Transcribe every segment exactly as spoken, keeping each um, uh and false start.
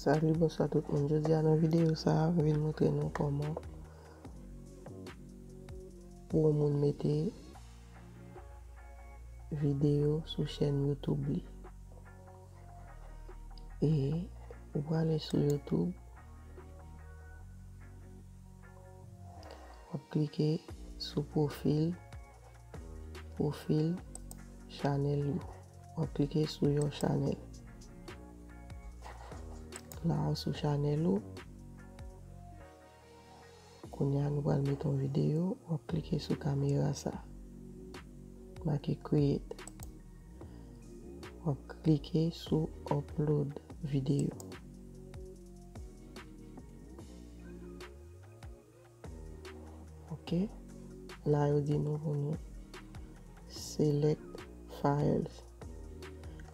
Salut, bonswa tout moun. Jodi a nan videyo sa a, m vin montre nou kòman pou yon moun mete videyo sou chèn YouTube li. E ou prale sou YouTube, w ap klike sou pwofil, pwofil chanèl yo. W ap klike sou yon chanèl. La a sou chanèl ou. Kounye a nou pral mete yon videyo, w ap klike sou kamera sa. Make create. W ap klike sou upload video. Ok. La yo di nou pou nou select files.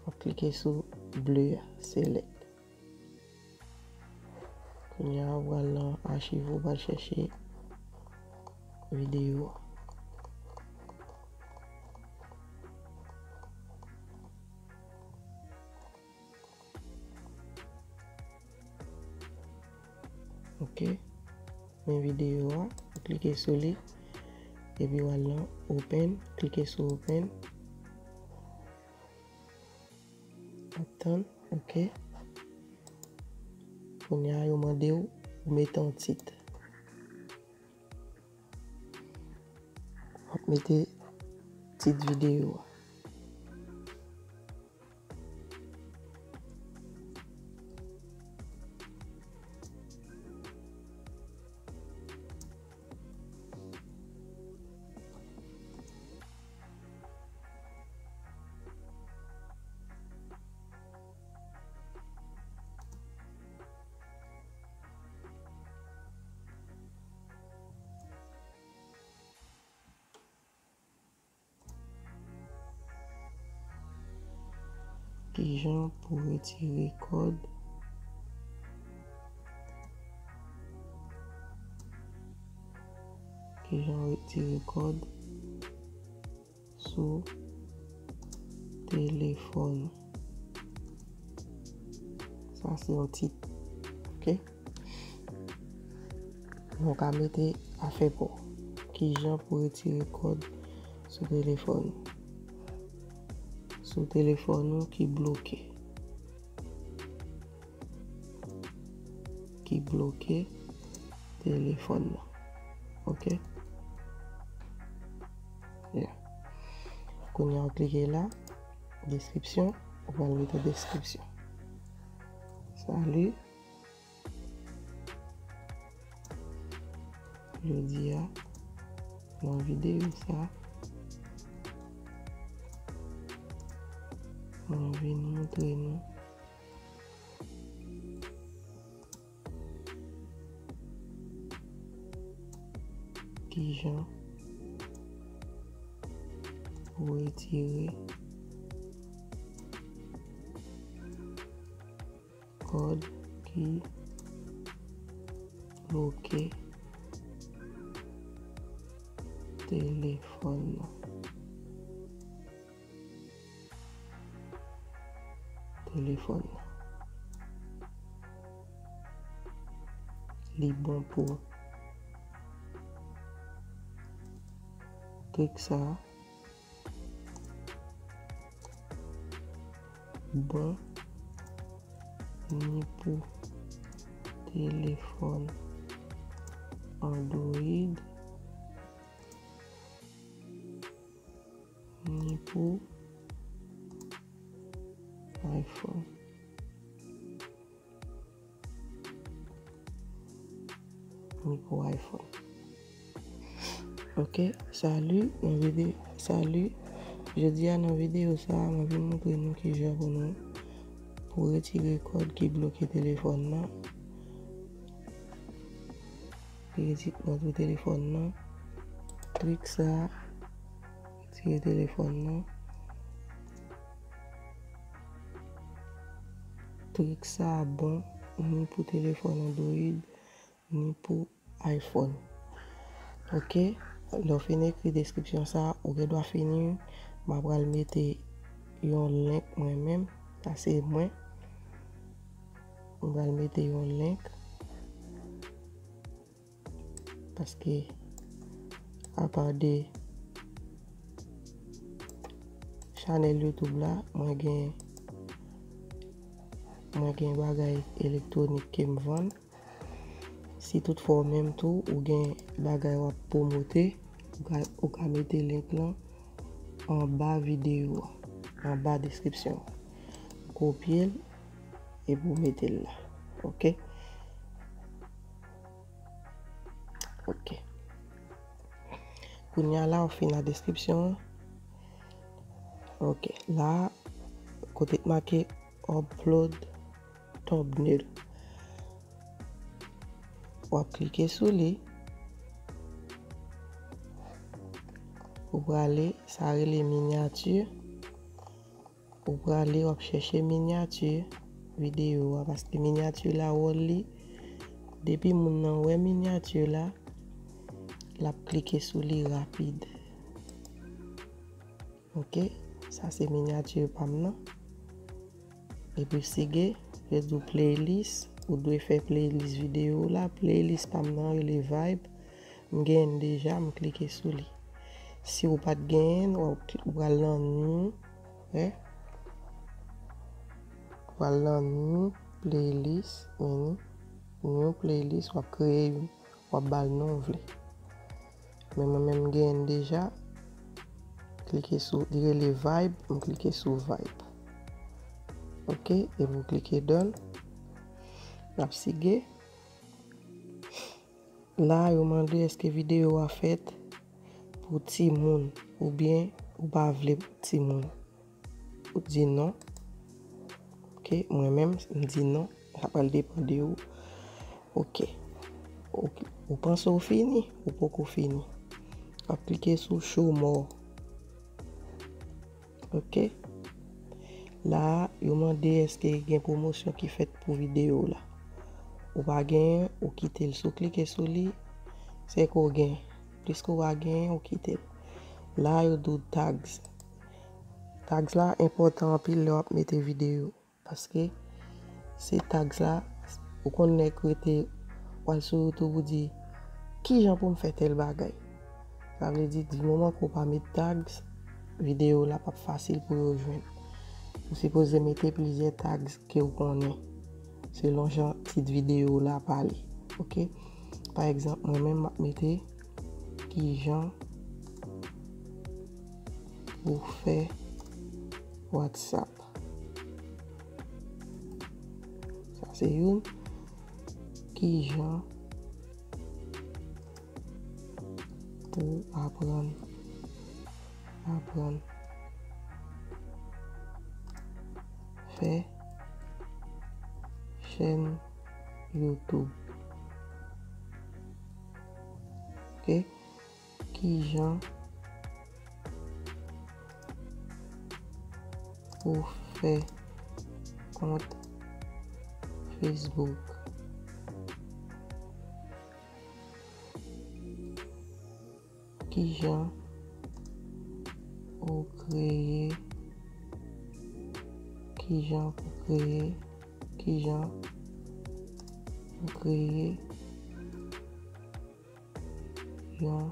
W ap klike sou ble a, select. Kounye a, ou pral nan achiv ou, pral chèche videyo. Ok. Men videyo a, ou klike sou li. Epi w al nan open, klike sou open. Atann, ok. Kounye a, yo mande w pou mete yon tit. W ap mete tit videyo a. Kijan pou retire kòd? Kijan retire kòd sou telefòn? Sa se yon tit. Ok. Nou ka mete afè pa w. Kijan pou retire kòd sou telefòn? Sou telefòn ou ki bloke. Ki bloke telefòn nan. Ok? Yeah. Kounye a w klike la, deskripsyon, ou pral mete deskripsyon. Salut. Jodi a, nan videyo sa, mwen vin montre nou kijan pou retire kòd ki bloke telefòn nan. Telefòn nan. Li bon pou trik sa. Bon ni pou telefòn Android, ni pou iPhone. Ni pou iPhone. Ok, salut, nan vide-, salut. Jodi a nan videyo sa a, mwen vin montre nou kijan pou nou, pou retire kòd ki bloke telefòn nan. Ki reti-, rantre telefòn nan. Trik sa a, retire telefòn nan. Trik sa a bon ni pou telefòn Android, ni pou iPhone. Ok, lè w fin ekri deskripsyon sa a, ou gen dwa fini. M a pral mete yon link mwen menm, sa se mwen. Mwen pral mete yon link. Paske apa de chanèl YouTube la, mwen gen mwen gen bagay elektwonik ke m vann. Si toutfwa ou menm tou, ou gen bagay w ap pwomote, ou ka, ou ka mete link lan anba videyo a, anba deskripsyon an. Kopye l epi w mete l la. Ok? Ok. Kounye a la, ou fin nan deskripsyon an. Ok. La, kote k make upload thumbnail. W ap klike sou li. Ou prale, sa rele minyati. Ou prale, w ap chèche minyati videyo a, paske minyati la, wòl li, depi moun nan wè minyati la, l ap klike sou li rapid. Ok, sa se minyati pa m nan. Epi sige, yo di w playlist, ou dwe fè playlist videyo w la. Playlist pa m nan rele Vibe. M genyen l deja, m klike sou li. Si w pa t genyen l, w ap kli-, w pral nan new, wè. W pral nan new playlist, meni, new playlist, w ap kreye youn, w ap ba l non w vle. Men mwen menm m genyen l deja. Klike sou, li rele Vibe, m klike sou Vibe. Ok, epi m klike done. L ap sige. La, yo mande èske videyo a fèt pou timoun oubyen ou pa vle pou timoun. Ou di non. Ok, mwen menm, m di non. Sa pral depann de ou. Ok. Ok. Ou panse ou fini? Ou poko fini. W ap klike sou show more. Ok. La, yo mande èske gen pwomosyon ki fèt pou videyo w la. Ou pa genyen, ou kite l. Si w klike sou li, se ke w genyen. Piske w pa genyen, ou kite l. La, yo di w tags. Tags la enpòtan anpil lè w ap mete videyo. Paske se tags la, ou konn nèg rete, w al sou YouTube, ou di, "Kijan pou m fè tèl bagay?" Sa vle di, di moman ke w pa met tags, videyo w la p ap fasil pou yo jwenn. Ou sipoze mete plizyè tags ke w konnen, selon jan tit videyo w la pale. Ok? Pa egzanp, mwen menm, m ap mete, "Kijan pou fè WhatsApp?" Sa se youn. Kijan pou aprann, aprann fè chèn YouTube? Ok. Kijan pou fè kont Facebook? Kijan pou kreye, kijan pou kreye, kijan pou kreye yon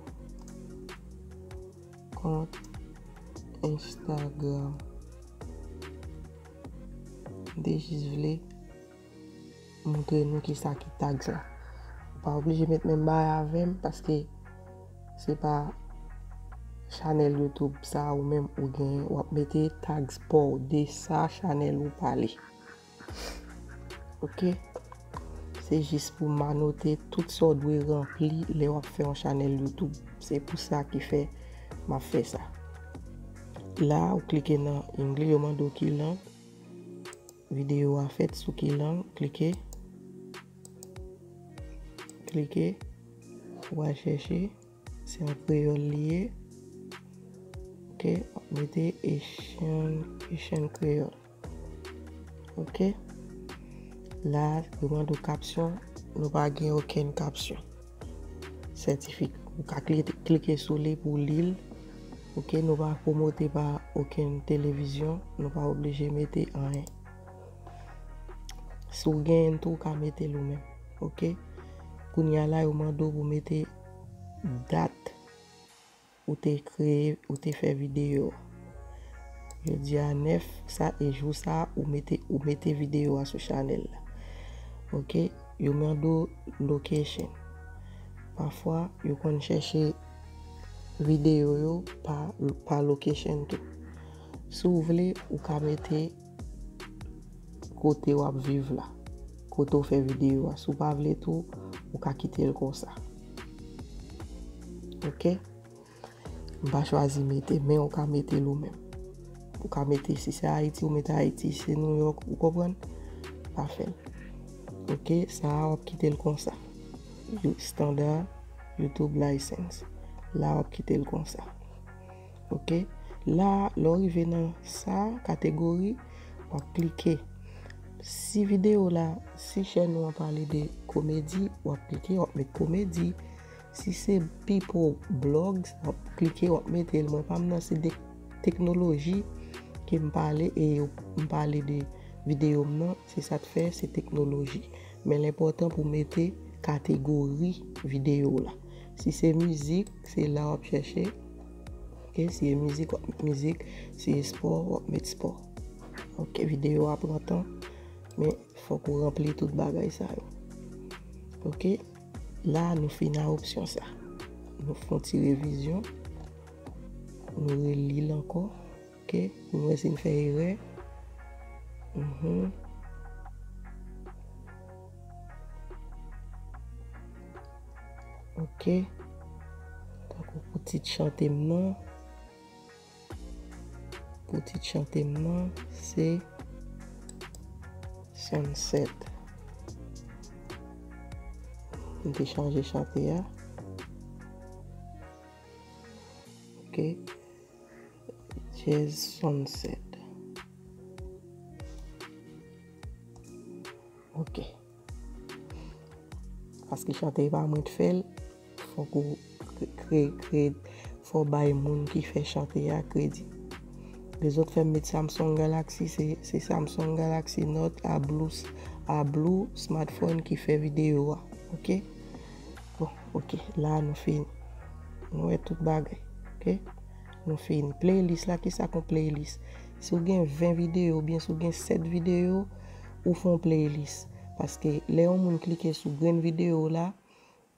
kont Instagram. M te jis vle montre nou kisa ki tags la. Ou pa oblije met menm bagay avè m, paske se pa chanèl YouTube sa ou menm ou genyen. W ap mete tags pa w de sa chanèl ou pale. Ok? Se jis pou m anote tout sa w dwe ranpli lè w ap fè yon chanèl YouTube. Se pou sa ki fè m ap fè sa. La, ou klike nan English, yo mande w ki lang videyo a fèt, sou ki lang, klike. Klike. W al chèche. Se an kreyòl li ye. Ok, w ap mete Haitian, Haitian Creole. Ok. La, yo mande w kapsyon. Nou pa gen okenn kapsyon. Sètifika. Ou ka kli-, klike sou li pou w li l. Ok, nou pa pwomote pa okenn televizyon. Nou pa oblije mete anyen. Si w genyen l tou, ou ka mete l ou menm. Oke? Kounye a la, yo mande w pou w mete dat ou te kreye, ou te fè videyo a. Jodi a nèf, sa e jou sa, ou mete, ou mete videyo a sou chanèl la. Oke? Yo mande w location. Pafwa, yo konn chèche videyo yo pa, pa location tou. Si w vle, ou ka mete kote w ap viv la, kote w fè videyo a. Si w pa vle tou, ou ka kite l konsa. Oke? M pa chwazi mete, men ou ka mete l ou menm. Ou ka mete, si se Ayiti, ou mete Ayiti, si se New York, ou konprann? Pa fè l. Oke, sa a w ap kite l konsa. You-, standard, YouTube license. La w ap kite l konsa. Oke? La, lè w rive nan sa, kategori, w ap klike. Si videyo la, si chèn ou an pale de komedi, w ap klike, w ap met komedi. Si se people blogs, w ap klike, w ap mete l. Mwen pa m nan se de teknoloji ke m pale e yo, m pale de videyo m nan, se sa k fè se teknoloji. Men l enpòtan pou w mete kategori videyo w la. Si se mizik, se la w ap chèche. Oke, si se mizik, w ap met mizik. Si se spò, w ap met spò. Oke, videyo a pran tan, men fòk ou ranpli tout bagay sa yo. Oke, la nou fin a opsyon sa. Nou fè yon ti revizyon. Nou reli l ankò. Oke, pou nou wè si n fè erè. Mhm. Oke. Tankou pou tit chante m nan. Pou tit chante m nan, se Sunset. M te chanje chante a. Oke. Jazz Sunset. Oke. Paske chante pa mwen t fè l, fòk ou kre-, kre-, kre-, fò w bay moun ki fè chante a kredi. Lezòt fè m met Samsung Galaxy, se, se Samsung Galaxy Note a Blue, a Blue smartphone ki fè videyo a. Oke? Bon, oke. La nou fini. Nou wè tout bagay. Oke? Nou fini. Playlist la, kisa k yon playlist? Si w gen ven videyo oubyen si w gen sèt videyo, ou fè yon playlist. Paske lè yon moun klike sou grenn videyo la,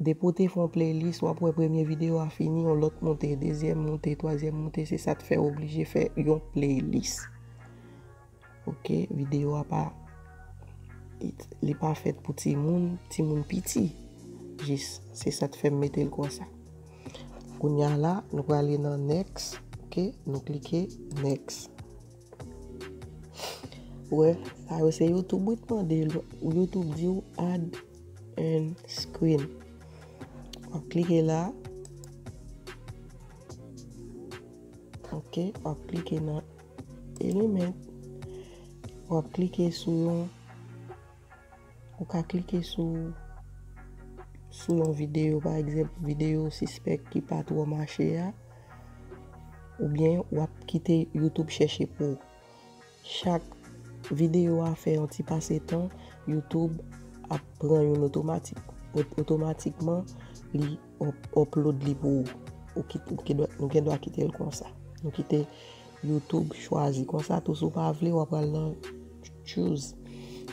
depi w te fè yon playlist, w ap wè premye videyo a fini, yon lòt moute, dezyèm moute, twazyèm moute, se sa k fè w oblije fè yon playlist. Oke, videyo a pa, li pa fèt pou timoun, timoun piti. Jis, se sa k fè m mete l konsa. Kounye a la, nou prale nan next, oke, nou klike next. Wè, sa yo se YouTube wi t mande l. YouTube di w add and screen. W ap klike la. Oke, w ap klike nan element. W ap klike sou yon, ou ka klike sou, sou yon videyo, pa egzanp, videyo sispèk ki pa twò mache a, oubyen w ap kite YouTube chèche pou ou. Chak videyo a fè yon ti pase tan, YouTube ap pran youn otomatik. Ot-, otomatikman, li up-, upload li pou ou. Ou kit-, ou ki dwa, nou gen dwa kite l konsa. Nou kite YouTube chwazi konsa tou. Si w pa vle, w ap al nan choose.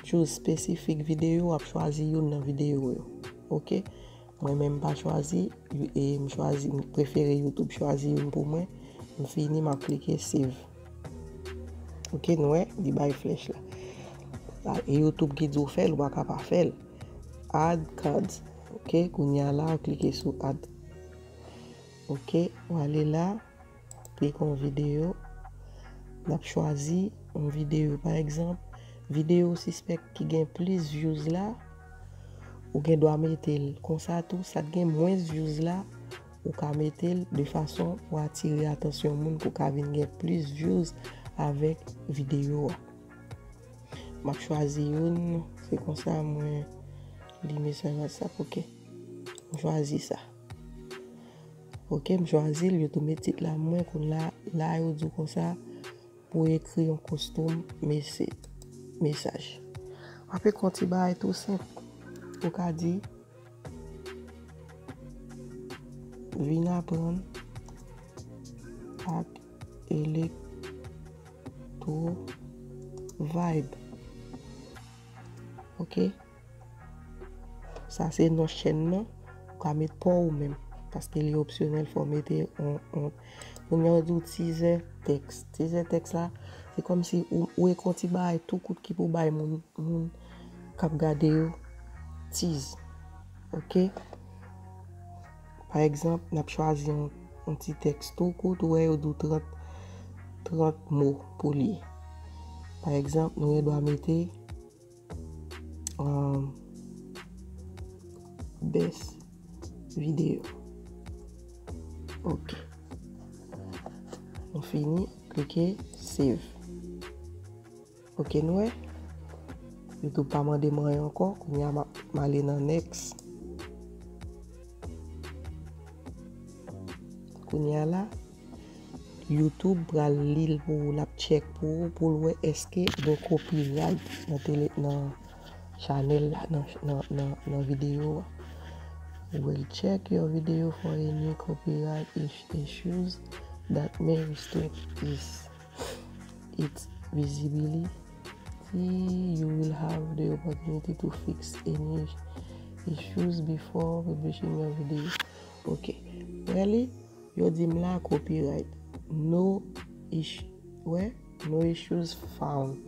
Choose specific video, w ap chwazi youn nan videyo yo. Oke? Mwen menm m pa chwazi, e m chwazi, m prefere YouTube chwazi youn pou mwen. M fini, m ap klike save. Oke, nou wè, li bay flèch la. La, e YouTube ki di w fè l, ou pa ka pa fè l. Add cards. Oke, kounye a la, ou klike sou add. Oke, ou ale la, klike yon videyo. N ap chwazi yon videyo. Pa egzanp, videyo sispèk ki gen plis views la, ou gen dwa mete l konsa tou. Sa k gen mwens views la, ou ka mete l de fason pou atire atansyon moun, pou ka vin gen plis views avèk videyo a. M ap chwazi youn, se konsa mwen li mesaj WhatsApp, oke. M chwazi sa. Oke, m chwazi l, yo tou met tit la mwen, kounye a, la yo di w konsa, pou ekri yon custom mese-, mesaj. W ap ekri yon ti bagay tou senp. Ou ka di, vin aprann ak Electro Vibe. Ok? Sa se non chèn nan. Ou ka met pa w ou menm. Paske li opsyonèl, fò w mete on, on. Kounye a, yo di w teaser text. Teaser text la, se kòmsi ou, ou ekri yon ti bagay tou kout ki pou bay moun, moun k ap gade yo tease. Ok? Pa egzanp, n ap chwazi yon, yon ti tèks tou kout, ou wè yo di w trant, trant mo pou li. Pa egzanp, nou gen dwa mete, um, best video. Ok. Nou fini, klike save. Ok, nou wè. YouTube pa mande m anyen ankò. Kounye a m ap, m ale nan next. Kounye a la, YouTube pral li l pou ou, l ap check pou ou, pou l wè èske gen copyright nan tele, nan chanèl la, nan, nan, nan, nan videyo a. Will check your video for any copyright is-, issues that may restrict its, its visibility. You will have the opportunity to fix any issues before publishing your video. Ok. Wè li, yo di m la copyright. No issue. Wè, no issues found.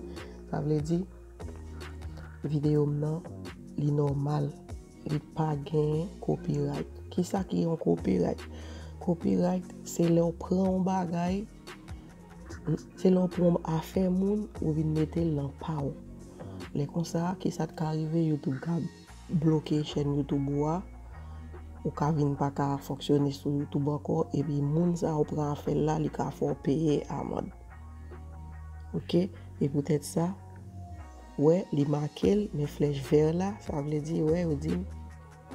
Sa vle di, videyo m nan, li nòmal. Li pa gen copyright. Kisa ki yon copyright? Copyright, se lè w pran yon bagay, se lè w pran afè moun, ou vin mete l nan pa w. Lè konsa, kisa k ka rive? YouTube ka bloke chèn YouTube ou a, ou ka vin pa ka fonksyone sou YouTube ankò, epi moun sa ou pran afè l la, li ka fè w peye amann. Ok? E poutèt sa, wè, li make l, men flèch vè la, sa vle di, wè, yo di m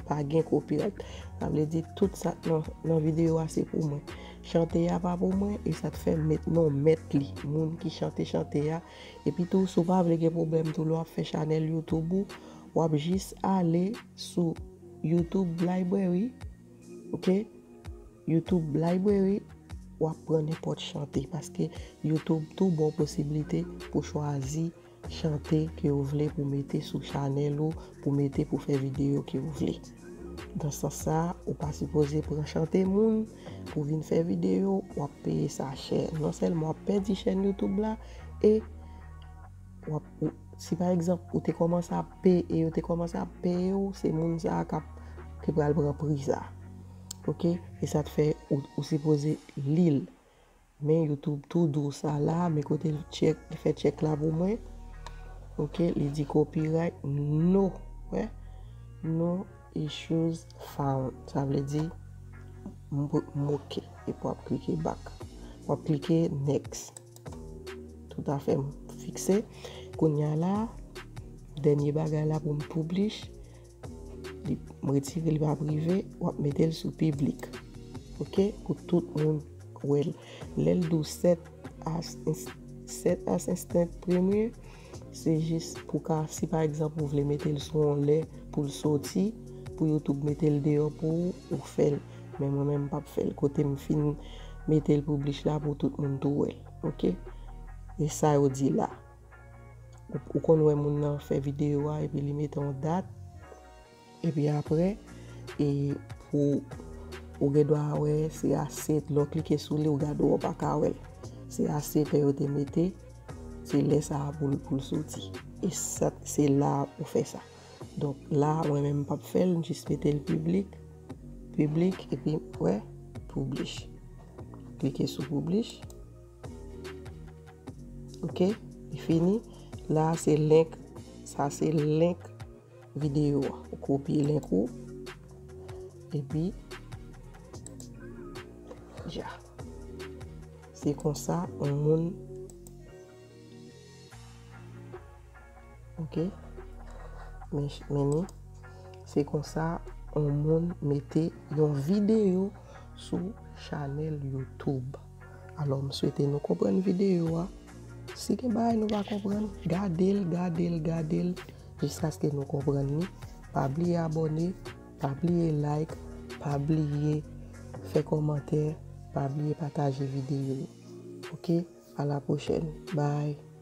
pa gen copyright. Sa vle di, tout sa k nan, nan videyo a, se pou mwen. Chante a pa pou mwen, e sa k fè m met non mèt li, moun ki chante chante a. Epi tou, si w pa vle gen pwoblèm tou, lè w ap fè chanèl YouTube ou, w ap jis ale sou YouTube Library, ok? YouTube Library, w ap pran nenpòt chante, paske YouTube tou ba w posiblite pou chwazi chante ke w vle pou mete sou chanèl ou, pou mete pou fè videyo ke w vle. Nan sans sa, ou pa sipoze pran chante moun pou vin fè videyo, w ap peye sa chè. Non sèlman w ap pèdi chèn YouTube la, e w ap, ou, si pa egzanp, ou te kòmanse ap peye, yo te kòmanse ap peye w, se moun sa a k ap, ki pral pran pri sa. Ok? E sa t fè ou, ou sipoze li l. Men YouTube tou di w sa la, men kote l check, li fè check la pou mwen. Ok, li di copyright, no. Wè? No issues found. Sa vle di, m, m ok. Epi w ap klike back. W ap klike next. Toutafè, m fikse. Kounye a la, dènye bagay la pou m publish. Li, m retire li pa prive, w ap mete l sou piblik. Ok? Pou tout moun wè l. Lè l di w set as, set as instant premiere, se jis pou ka, si pa egzanp ou vle mete l sou yon lè pou l soti, pou YouTube mete l deyò pou ou, ou fè l. Men mwen menm m p ap fè l. Kote m fin mete l publish la pou tout moun tou wè l. Ok? E sa yo di la. Ou, ou konn wè moun nan fè videyo a epi li mete yon dat. Epi apre, e pou ou gen dwa wè se a set, lè w klike sou li, ou gade w pa ka wè l. Se a set lè yo te mete, se lè sa a pou l, pou l soti. E sa, se la ou fè sa. Donk la, mwen menm m p ap fè l, m jis mete l piblik, piblik, epi, wè, publish. Klike sou publish. Ok, li fini. La, se link, sa se link videyo a. Ou kopye link ou. Epi, ja. Se konsa, yon moun, ok, men, men ni, se konsa, yon moun mete yon videyo sou chanèl YouTube. Alò, m swete nou konprann videyo a. Si gen bagay nou pa konprann, gade l, gade l, gade l. jiskaske nou konprann li. Pa bliye abòne, pa bliye like, pa bliye fè kòmantè, pa bliye pataje videyo yo. Ok? A la pwochèn. Bye.